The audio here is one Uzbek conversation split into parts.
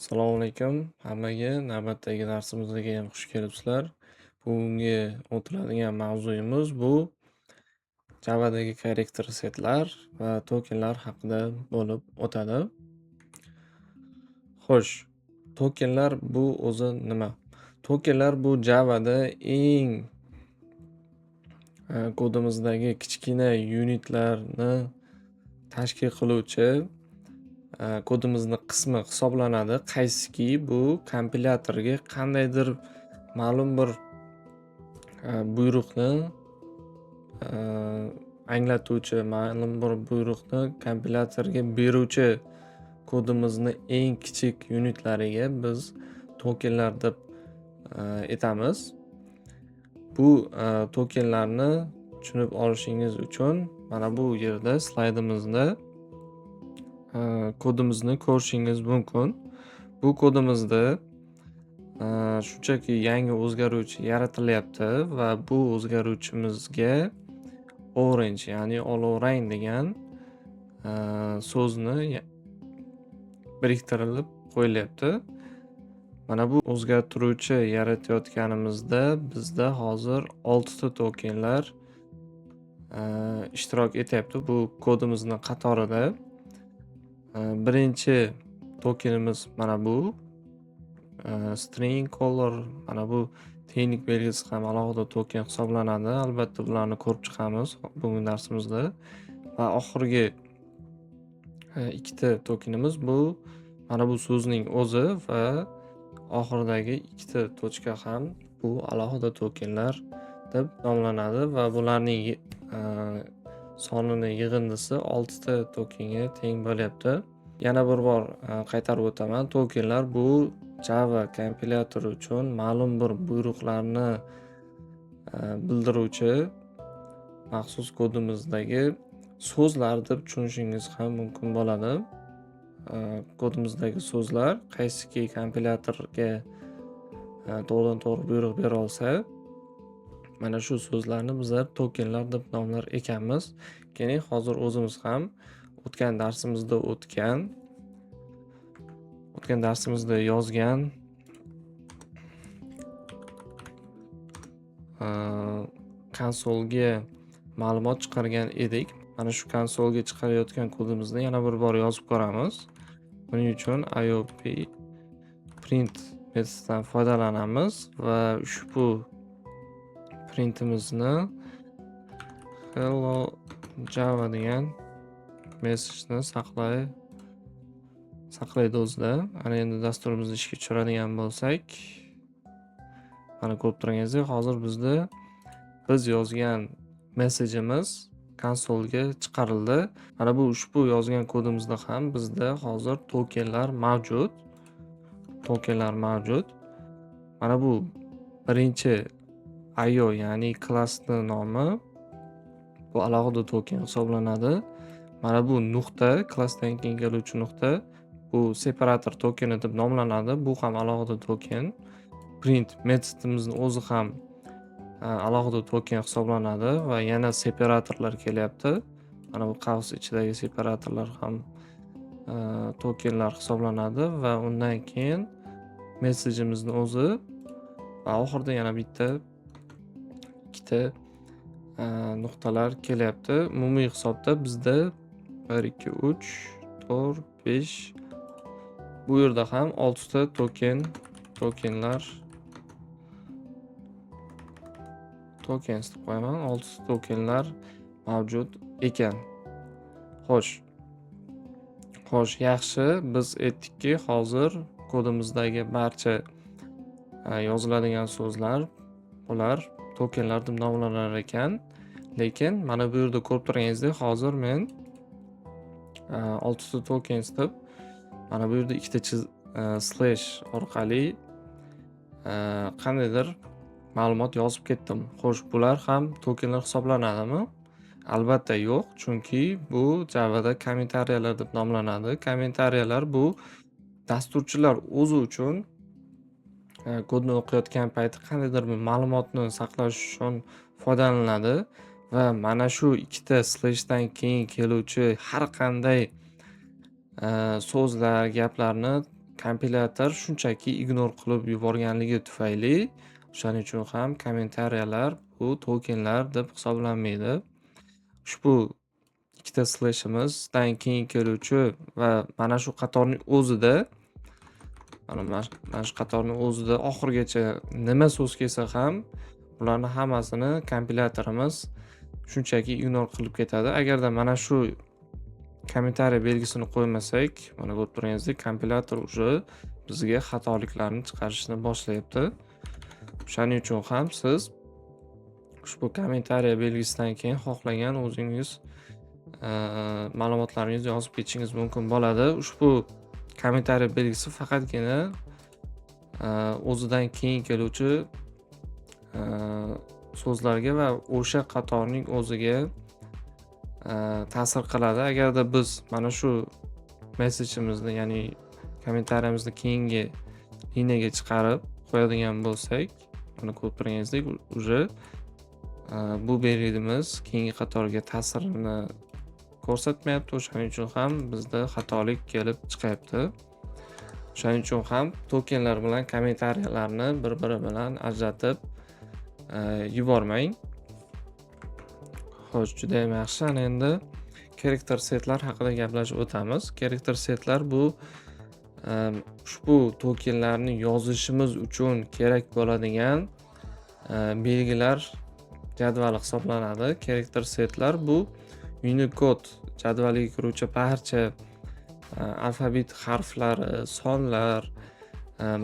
Assalomu alaykum hammaga. Navbatdagi darsimizga ham xush kelibsizlar. Bugungi o'tiladigan mavzuyimiz bu Javadagi character setlar va tokenlar haqida bo'lib o'tadi. Xo'sh, tokenlar bu o'zi nima? Tokenlar bu Javada eng kodimizdagi kichkina unitlarni tashkil qiluvchi kodimizni qismi hisoblanadi. Qaysiki bu kompilyatorga qandaydir ma'lum bir buyruqni anglatuvchi, ma'lum bir buyruqni kompilyatorga beruvchi kodimizni eng kichik unitlariga biz tokenlar deb aytamiz. Bu tokenlarni tushunib olishingiz uchun mana bu yerda slaydimizda kodimizni ko'rishingiz mumkin. Bu kodimizda shunchaki yangi o'zgaruvchi yaratilyapti va bu o'zgaruvchimizga orange, ya'ni olov rang degan so'zni biriktirilib qo'yilyapti. Mana bu o'zgartiruvchi yaratayotganimizda bizda hozir 6 ta tokenlar ishtirok etyapti bu kodimizni qatorida. Birinchi tokenimiz mana bu string color, mana bu tenglik belgisi ham alohida token hisoblanadi. Albatta bularni ko'rib chiqamiz bugungi darsimizda. Va oxirgi ikkita tokenimiz bu mana bu so'zning o'zi va oxiridagi ikkita tochka ham bu alohida tokenlar deb nomlanadi va bularning sonini yig'indisi 6 ta tokenga teng bo'lyapti. Yana bir bor qaytarib o'taman. Tokenlar bu Java kompilyatori uchun ma'lum bir buyruqlarni bildiruvchi maxsus kodimizdagi so'zlar deb tushunishingiz ham mumkin bo'ladi. Kodimizdagi so'zlar qaysiki kompilyatorga to'g'ridan to'g'ri buyruq bera olsa, mana shu so'zlarni bizlar tokenlar deb nomlar ekanmiz. Keling, hozir o'zimiz ham o'tgan darsimizda yozgan konsolga ma'lumot chiqargan edik. Mana shu konsolga chiqarayotgan kodimizni yana bir bor yozib ko'ramiz. Buning uchun IOP print metodidan foydalanamiz va ushbu printimizni hello Java degan messageni saqlaydi o'zida. Ana endi dasturimizni ishga tushiradigan bo'lsak, mana ko'rib turganingizdek, hozir bizda biz yozgan messagemiz konsolga chiqarildi. Mana bu ushbu yozgan kodimizda ham bizda hozir tokenlar mavjud. Tokenlar mavjud. Mana bu birinchi IO, ya'ni klassni nomi, bu alohida token hisoblanadi. Mana bu nuqta, klassdan keyin keluvchi nuqta, bu separator tokeni deb nomlanadi. Bu ham alohida token. Print metodimizni o'zi ham alohida token hisoblanadi va yana separatorlar kelyapti. Mana bu qavs ichidagi separatorlar ham tokenlar hisoblanadi va undan keyin messagemizni o'zi va oxirida yana bitta ikkita nuqtalar kelyapti. Umumiy hisobda bizda 1, 2, 3, 4, 5, bu yerda ham 6 ta tokenlar, tokens deb qo'yaman. 6 ta tokenlar mavjud ekan. Xo'sh. Xo'sh, yaxshi. Biz aytdikki, hozir kodimizdagi barcha yoziladigan so'zlar bular tokenlar deb nomlanar ekan. Lekin mana bu yerda ko'rib turganingizdek, hozir men 6 ta tokens deb mana bu yerda ikkita slash orqali qandaydir ma'lumot yozib ketdim. Xo'sh, bular ham tokenlar hisoblanadimi? Albatta yo'q, chunki bu Javada kommentariyalar deb nomlanadi. Kommentariyalar bu dasturchilar o'zi uchun kodni o'qiyotgan payti qandaydir bir ma'lumotni saqlash uchun foydalaniladi va mana shu ikkita slashdan keyin keluvchi har qanday so'zlar, gaplarni Kompilyator shunchaki ignore qilib yuborganligi tufayli, o'shaning uchun ham kommentariyalar bu tokenlar deb hisoblanmaydi. Ushbu ikkita sleshimizdan keyin keluvchi va mana shu qatorning o'zida, mana shu qatorning o'zida oxirigacha nima so'z kelsa ham, bularni hammasini kompilyatorimiz shunchaki ignore qilib ketadi. Agarda mana shu kommentariya belgisini qo'ymasak, mana ko'rib turganingizdek, kompilyator уже bizga xatoliklarni chiqarishni boshlayapti. O'shaning uchun ham siz ushbu kommentariya belgisidan keyin xohlagan o'zingiz ma'lumotlaringizni yozib ketishingiz mumkin bo'ladi. Ushbu kommentariya belgisi faqatgina o'zidan keyin keluvchi so'zlarga va o'sha qatorning o'ziga ta'sir qiladi. Agarda biz mana shu messagemizni, ya'ni kommentariyamizni keyingi liniyaga chiqarib qo'yadigan bo'lsak, mana ko'rib turganingizdek, уже bu belgimiz keyingi qatorga ta'sirini ko'rsatmayapti. O'shaning uchun ham bizda xatolik kelib chiqyapti. O'shaning uchun ham tokenlar bilan kommentariyalarni bir-biri bilan ajratib yubormang. Xo'sh, judayam yaxshi. Ana endi character setlar haqida gaplashib o'tamiz. Character setlar bu ushbu tokenlarni yozishimiz uchun kerak bo'ladigan belgilar jadvali hisoblanadi. Character setlar bu Unicode jadvaliga kiruvchi barcha alfabet harflari, sonlar,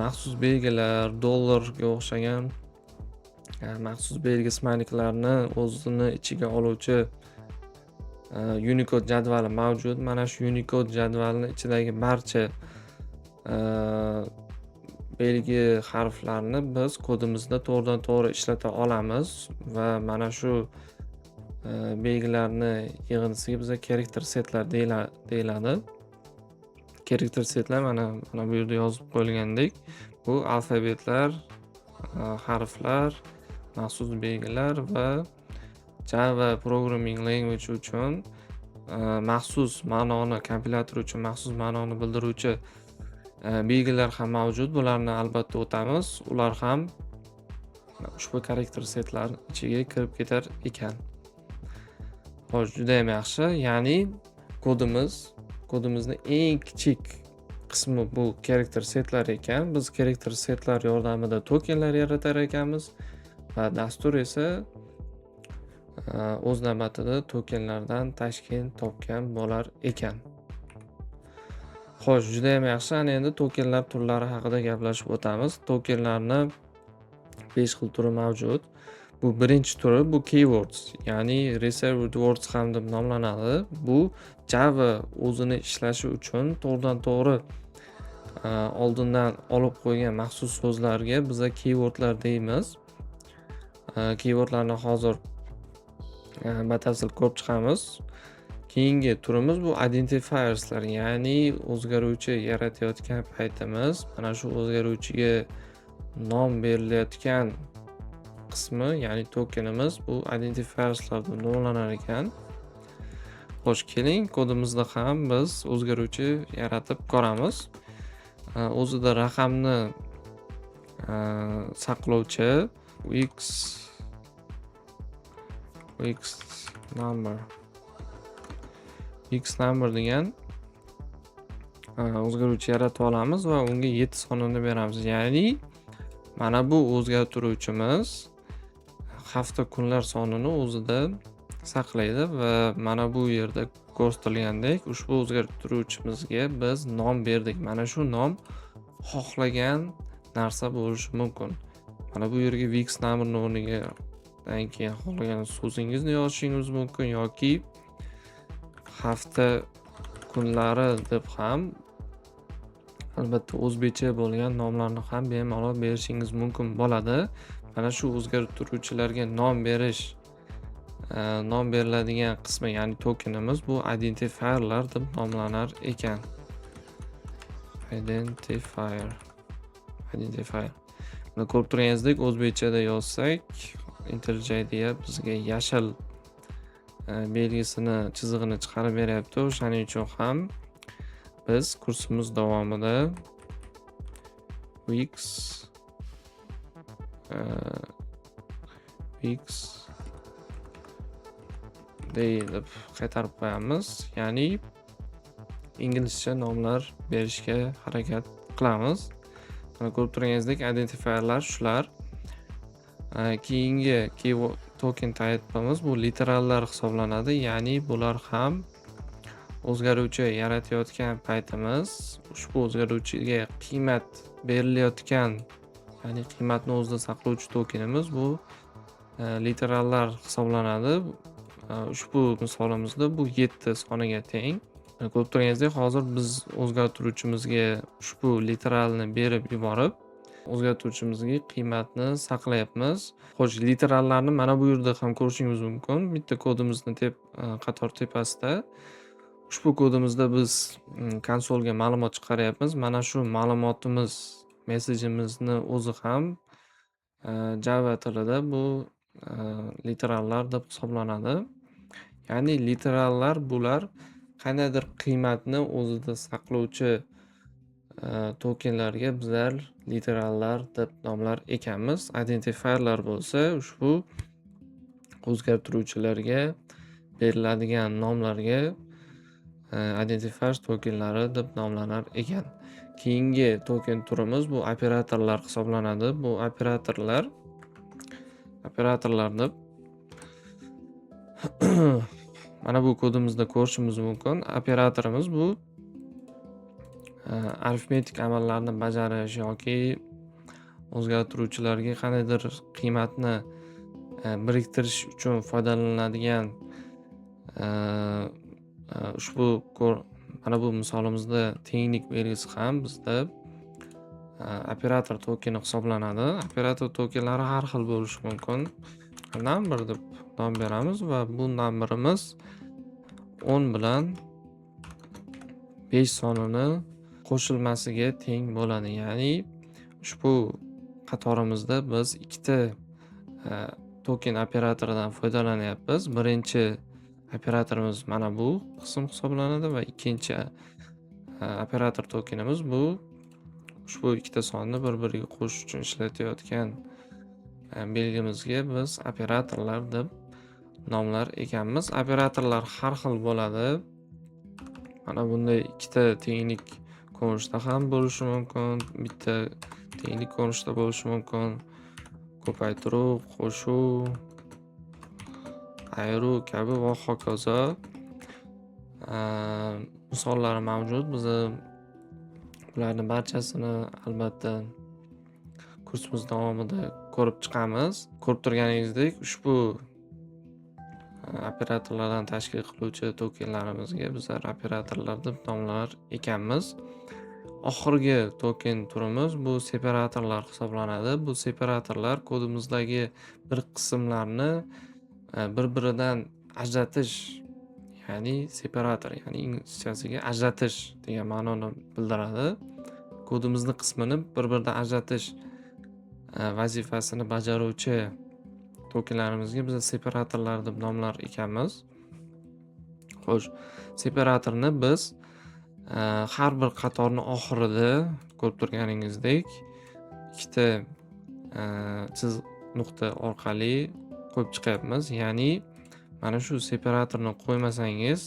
maxsus belgilar, dollarga o'xshagan maxsus belgi, smayliklarni o'zini ichiga oluvchi Unicode jadvali mavjud. Mana shu Unicode jadvalini ichidagi barcha belgi, harflarni biz kodimizda to'g'ridan to'g'ri ishlata olamiz va mana shu belgilarni yig'indisiga biza character setlar deyiladi. Character setlar mana bu yerda yozib qo'yilgandek, bu alfabetlar, harflar, maxsus belgilar va Java programming language uchun maxsus ma'noni, kompilyator uchun maxsus ma'noni bildiruvchi belgilar ham mavjud. Bularni albatta o'tamiz. Ular ham ushbu character setlar ichiga kirib ketar ekan. Xo'sh, judayam yaxshi. Ya'ni kodimizni eng kichik qismi bu character setlar ekan. Biz character setlar yordamida tokenlar yaratar ekanmiz va dastur esa o'z navbatida tokenlardan tashkil topgan bo'lar ekan. Xo'sh, judayam yaxshi. Ana endi tokenlar turlari haqida gaplashib o'tamiz. Tokenlarni 5 xil turi mavjud. Bu birinchi turi bu keywords, ya'ni reserved words ham deb nomlanadi. Bu Java o'zini ishlashi uchun to'g'ridan to'g'ri oldindan olib qo'ygan maxsus so'zlarga biza keywordlar deymiz. Keywordlarni hozir batafsil ko'rib chiqamiz. Keyingi turimiz bu identifierslar, ya'ni o'zgaruvchi yaratayotgan paytimiz mana shu o'zgaruvchiga nom berilayotgan qismi, ya'ni tokenimiz bu identifierslar deb nomlanar ekan. Xo'sh, keling, kodimizda ham biz o'zgaruvchi yaratib ko'ramiz. O'zida raqamni saqlovchi weeks number degan o'zgaruvchi yaratib olamiz va unga 7 sonini beramiz. Ya'ni mana bu o'zgartiruvchimiz hafta kunlar sonini o'zida saqlaydi va mana bu yerda ko'rsatilgandek, ushbu o'zgartiruvchimizga biz nom berdik. Mana shu nom xohlagan narsa bo'lishi mumkin. Mana bu yerga weeks numberni o'rniga dan keyin xohlagan so'zingizni yozishingiz mumkin yoki hafta kunlari deb ham, albatta, o'zbekcha bo'lgan nomlarni ham bemalol berishingiz mumkin bo'ladi. Mana shu o'zgartiruvchilarga nom berish, nom beriladigan qismi, ya'ni tokenimiz bu identifierlar deb nomlanar ekan. Identifier. Buni ko'rib turganingizdek, o'zbekchada yozsak, IntelliJ IDEA bizga yashil belgisini, chizig'ini chiqarib beryapti. O'shaning uchun ham biz kursimiz davomida Weeks, weeks day deb qaytarib qo'yamiz. Ya'ni inglizcha nomlar berishga harakat qilamiz. Mana, ko'rib turganingizdek, identifierlar shular. Keyingi token type'imiz bu literallar hisoblanadi. Ya'ni bular ham o'zgaruvchi yaratayotgan paytimiz ushbu o'zgaruvchiga qiymat berilayotgan, ya'ni qiymatni o'zida saqlovchi tokenimiz bu literallar hisoblanadi. Ushbu misolimizda bu 7 soniga teng. Ko'rib turganingizdek, hozir biz o'zgartiruvchimizga ushbu literalni berib yuborib, o'zgartiruvchimizga qiymatni saqlayapmiz. Xo'sh, literallarni mana bu yerda ham ko'rishingiz mumkin. Bitta kodimizni qator tepasida. Ushbu kodimizda biz konsolga ma'lumot chiqaryapmiz. Mana shu ma'lumotimiz, messagemizni o'zi ham Java tilida bu literallar deb hisoblanadi. Ya'ni literallar bular qandaydir qiymatni o'zida saqlovchi tokenlarga bizlar literallar deb nomlar ekanmiz. Identifierlar bo'lsa ushbu o'zgartiruvchilarga beriladigan nomlarga identifier tokenlari deb nomlanar ekan. Keyingi token turimiz bu operatorlar hisoblanadi. Bu operatorlar deb mana bu kodimizda ko'rishimiz mumkin. Operatorimiz bu arifmetik amallarni bajarish yoki o'zgartiruvchilarga qandaydir qiymatni biriktirish uchun foydalaniladigan ushbu mana bu misolimizda tenglik belgisi ham bizda operator tokeni hisoblanadi. Operator tokenlari har xil bo'lishi mumkin. Number deb nom beramiz va bu numberimiz 10 bilan 5 sonini qo'shilmasiga teng bo'ladi. Ya'ni ushbu qatorimizda biz ikkita token operatoridan foydalanyapmiz. Birinchi operatorimiz mana bu qism hisoblanadi va ikkinchi operator tokenimiz bu ushbu ikkita sonni bir-biriga qo'shish uchun ishlatayotgan belgimizga biz operatorlar deb nomlar ekanmiz. Operatorlar har xil bo'ladi. Mana bunday ikkita tenglik ko'rinishda ham bo'lishi mumkin, bitta tenglik ko'rinishida bo'lishi mumkin. Ko'paytiruv, qo'shuv, ayiruv kabi va hokazo misollari mavjud. Biza bularni barchasini albatta kursimiz davomida ko'rib chiqamiz. Ko'rib turganingizdek, ushbu operatorlardan tashkil qiluvchi tokenlarimizga bizlar operatorlar deb nomlar ekanmiz. Oxirgi token turimiz bu separatorlar hisoblanadi. Bu separatorlar kodimizdagi bir qismlarni bir-biridan ajratish, ya'ni separator, ya'ni inglizchasiga ajratish degan ma'noni bildiradi. Kodimizni qismini bir-biridan ajratish vazifasini bajaruvchi tokenlarimizga biz separatorlar deb nomlar ekanmiz. Xo'sh, separatorni biz har bir qatorni oxirida, ko'rib turganingizdek, ikkita chiziq nuqta orqali qo'yib chiqyapmiz. Ya'ni mana shu separatorni qo'ymasangiz,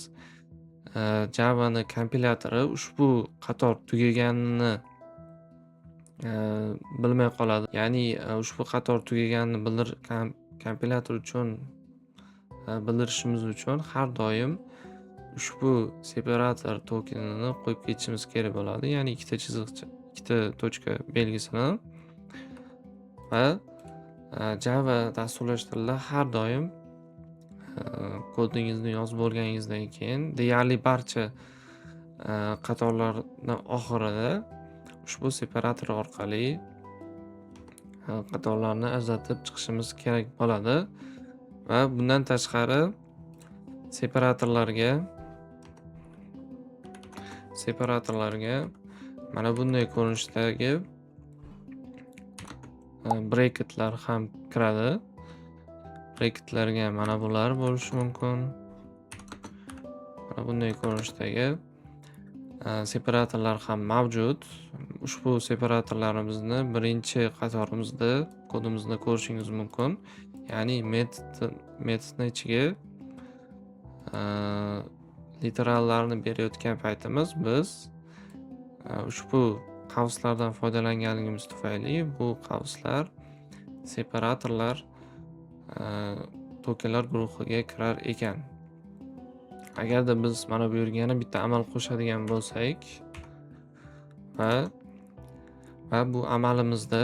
Javani kompilyatori ushbu qator tugaganini bilmay qoladi. Ya'ni ushbu qator tugaganini kompilyator uchun bildirishimiz uchun har doim ushbu separator tokenini qo'yib ketishimiz kerak bo'ladi. Ya'ni ikkita chiziqcha, ikkita точка belgisini. Va Java dasturlash tilida har doim kodingizni yozib bo'lganingizdan keyin deyarli barcha qatorlarni oxirida ushbu separator orqali qatorlarni ajratib chiqishimiz kerak bo'ladi. Va bundan tashqari separatorlarga mana bunday ko'rinishdagi breketlar ham kiradi. Breketlarga mana bular bo'lishi mumkin. Mana bunday ko'rinishdagi Separatorlar ham mavjud. Ushbu separatorlarimizni birinchi qatorimizda kodimizda ko'rishingiz mumkin. Ya'ni metodni ichiga literallarni berayotgan paytimiz biz ushbu qavslardan foydalanganligimiz tufayli bu qavslar separatorlar tokenlar guruhiga kirar ekan. Agarda biz mana bu yerga yana bitta amal qo'shadigan bo'lsak va bu amalimizda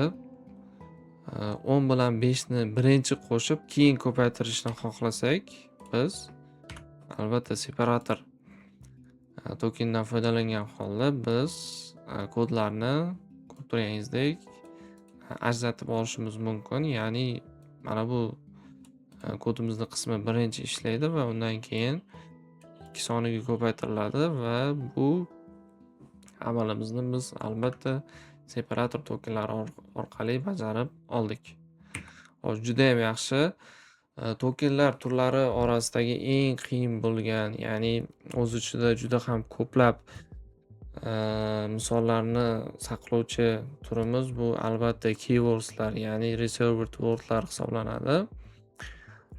10 bilan 5 ni birinchi qo'shib, keyin ko'paytirishni xohlasak, biz albatta separator tokendan foydalangan holda biz kodlarni ko'rib turganingizdek ajratib olishimiz mumkin. Ya'ni mana bu kodimizni qismi birinchi ishlaydi va undan keyin 2 soniga ko'paytiriladi va bu amalimizni biz albatta separator tokenlari orqali bajarib oldik. Xo'sh, judayam yaxshi. Tokenlar turlari orasidagi eng qiyin bo'lgan, ya'ni o'z ichida juda ham ko'plab misollarni saqlovchi turimiz bu albatta keywordslar, ya'ni reserved wordlar hisoblanadi.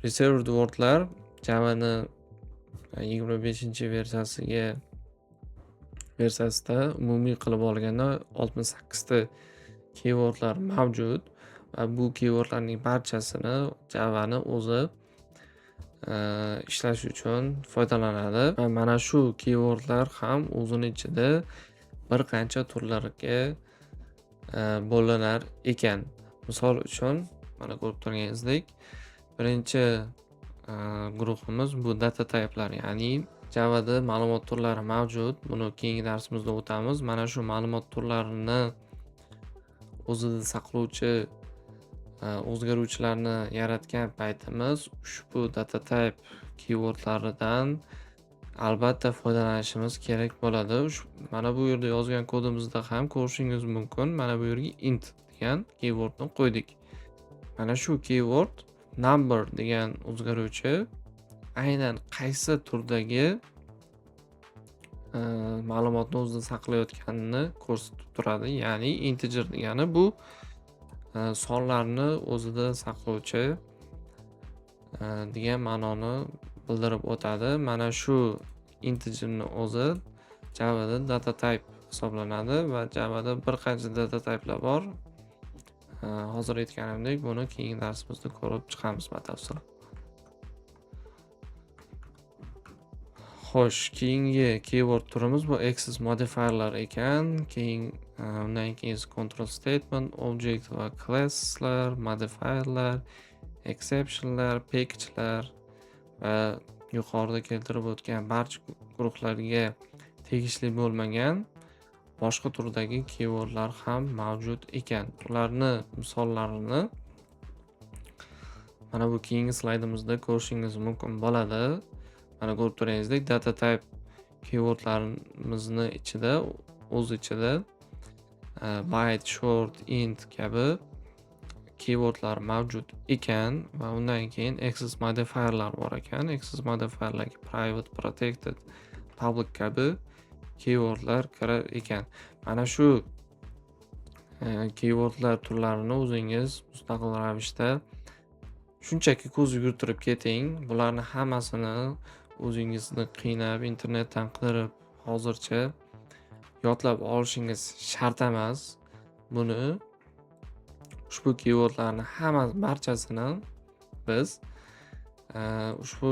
Reserved wordlar Javani 25-versiyasiga versiyasida umumiy qilib olganda 68 ta keywordlar mavjud va bu keywordlarning barchasini Javani o'zi ishlash uchun foydalanadi va mana shu keywordlar ham o'zini ichida bir qancha turlarga bo'linar ekan. Misol uchun, mana ko'rib turganingizdek, birinchi guruhimiz bu data type'lar, ya'ni Javada ma'lumot turlari mavjud. Buni keyingi darsimizda o'tamiz. Mana shu ma'lumot turlarini o'zida saqlovchi o'zgaruvchilarni yaratgan paytimiz ushbu data type keywordlaridan albatta foydalanishimiz kerak bo'ladi. Mana bu yerda yozgan kodimizda ham ko'rishingiz mumkin. Mana bu yerga int degan keywordni qo'ydik. Mana shu keyword number degan o'zgaruvchi aynan qaysi turdagi ma'lumotni o'zida saqlayotganini ko'rsatib turadi. Ya'ni integer degani bu sonlarni o'zida saqlovchi degan ma'noni bildirib o'tadi. Mana shu integerni o'zi Javada data type hisoblanadi va Javada bir qancha data type'lar bor. Hozir aytganimdek, buni keyingi darsimizda ko'rib chiqamiz batafsil. Xo'sh, keyingi keyword turimiz bu access modifierlar ekan. Keyin undan keyin control statement, object va classlar, modifierlar, exceptionlar, package'lar va yuqorida keltirib o'tgan barcha guruhlarga tegishli bo'lmagan boshqa turdagi keywordlar ham mavjud ekan. Ularni misollarini mana bu keyingi slaydimizda ko'rishingiz mumkin bo'ladi. Mana ko'rib turganingizdek, data type keywordlarimizni ichida, o'z ichida byte, short, int kabi keywordlar mavjud ekan va undan keyin access modifierlar bor ekan. Access modifierlarga private, protected, public kabi keywordlar kirar ekan. Mana shu keywordlar turlarini o'zingiz mustaqil ravishda shunchaki ko'z yugurtirib keting. Bularni hammasini o'zingizni qiynab internetdan qidirib hozircha yodlab olishingiz shart emas. Buni ushbu keywordlarni hamma barchasini biz ushbu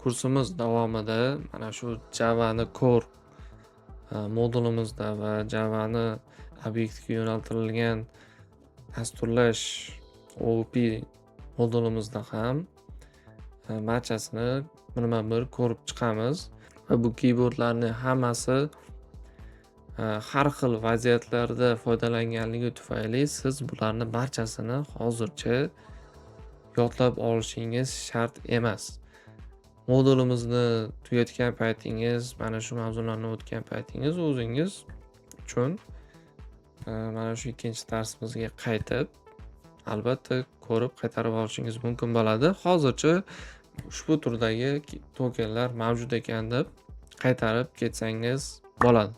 kursimiz davomida mana shu Javani core modulimizda va Javani obyektga yo'naltirilgan dasturlash OOP modulimizda ham barchasini birma-bir ko'rib chiqamiz va bu keywordlarning hammasi har xil vaziyatlarda foydalanganligi tufayli siz bularni barchasini hozircha yodlab olishingiz shart emas. Modulimizni tugatgan paytingiz, mana shu mavzularni o'tgan paytingiz o'zingiz uchun mana shu ikkinchi darsimizga qaytib, albatta ko'rib qaytarib olishingiz mumkin bo'ladi. Hozircha ushbu turdagi tokenlar mavjud ekan deb qaytarib ketsangiz bo'ladi.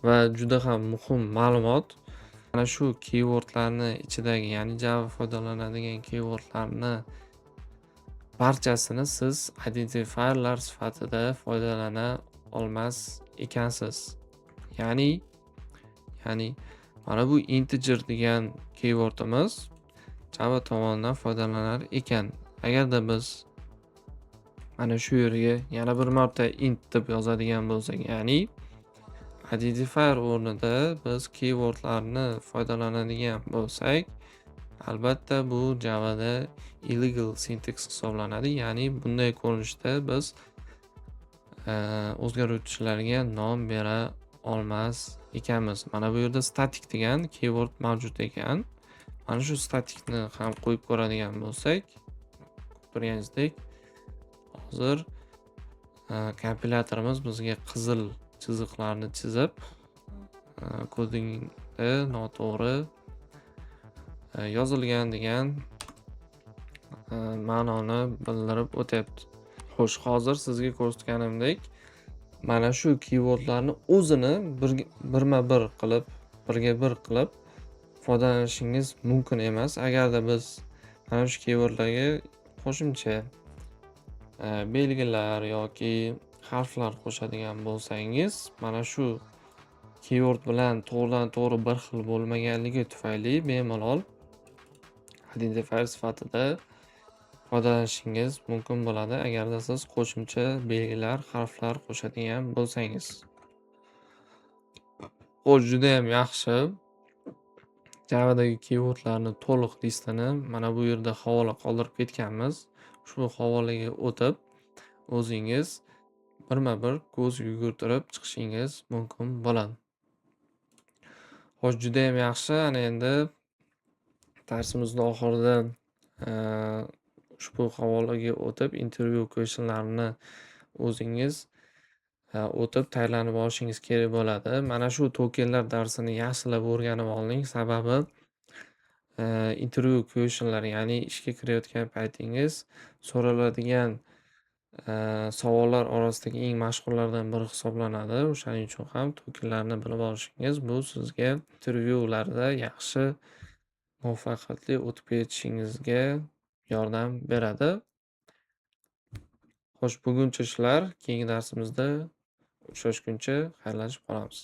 Va juda ham muhim ma'lumot, mana shu keywordlarni ichidagi, ya'ni Java foydalanadigan keywordlarni barchasini siz identifierlar sifatida foydalana olmas ekansiz. Ya'ni mana bu integer degan keywordimiz Java tomonidan foydalanar ekan. Agarda biz mana shu yerga yana bir marta int deb yozadigan bo'lsak, ya'ni identifier o'rnida biz keywordlarni foydalanadigan bo'lsak, albatta bu Javada illegal syntax hisoblanadi. Ya'ni bunday ko'rinishda biz o'zgaruvchilarga nom bera olmas ekanmiz. Mana bu yerda static degan keyword mavjud ekan. Mana shu staticni ham qo'yib ko'radigan bo'lsak, ko'rganingizdek, hozir kompilyatorimiz bizga qizil chiziqlarni chizib, kodingda noto'g'ri yozilgan degan ma'noni bildirib o'tyapti. Xo'sh, hozir sizga ko'rsatganimdek, mana shu keywordlarni o'zini birma-bir qilib, birga bir qilib foydalanishingiz mumkin emas. Agarda biz mana shu keywordlarga qo'shimcha belgilar yoki harflar qo'shadigan bo'lsangiz, mana shu keyword bilan to'g'ridan-to'g'ri bir xil bo'lmaganligi tufayli bemalol identifier sifatida foydalanishingiz mumkin bo'ladi, agarda siz qo'shimcha belgilar, harflar qo'shadigan bo'lsangiz. Xo'sh, juda ham yaxshi. Javadagi keywordlarni to'liq listini mana bu yerda havola qoldirib ketganmiz. Ushbu havolaga o'tib, o'zingiz birma-bir ko'z yugurtirib chiqishingiz mumkin bo'ladi. Xo'sh, juda ham yaxshi. Ana endi darsimizni oxirida ushbu havolaga o'tib, interview questionlarini o'zingiz o'tib tayyorlanib olishingiz kerak bo'ladi. Mana shu tokenlar darsini yaxshilab o'rganib oling. Sababi interview questionlar, ya'ni ishga kirayotgan paytingiz so'raladigan savollar orasidagi eng mashhurlardan biri hisoblanadi. O'shaning uchun ham tokenlarni bilib olishingiz bu sizga intervyularda yaxshi, muvaffaqiyatli o'tib ketishingizga yordam beradi. Xo'sh, buguncha shular. Keyingi darsimizda uchrashguncha xayrlashib qolamiz.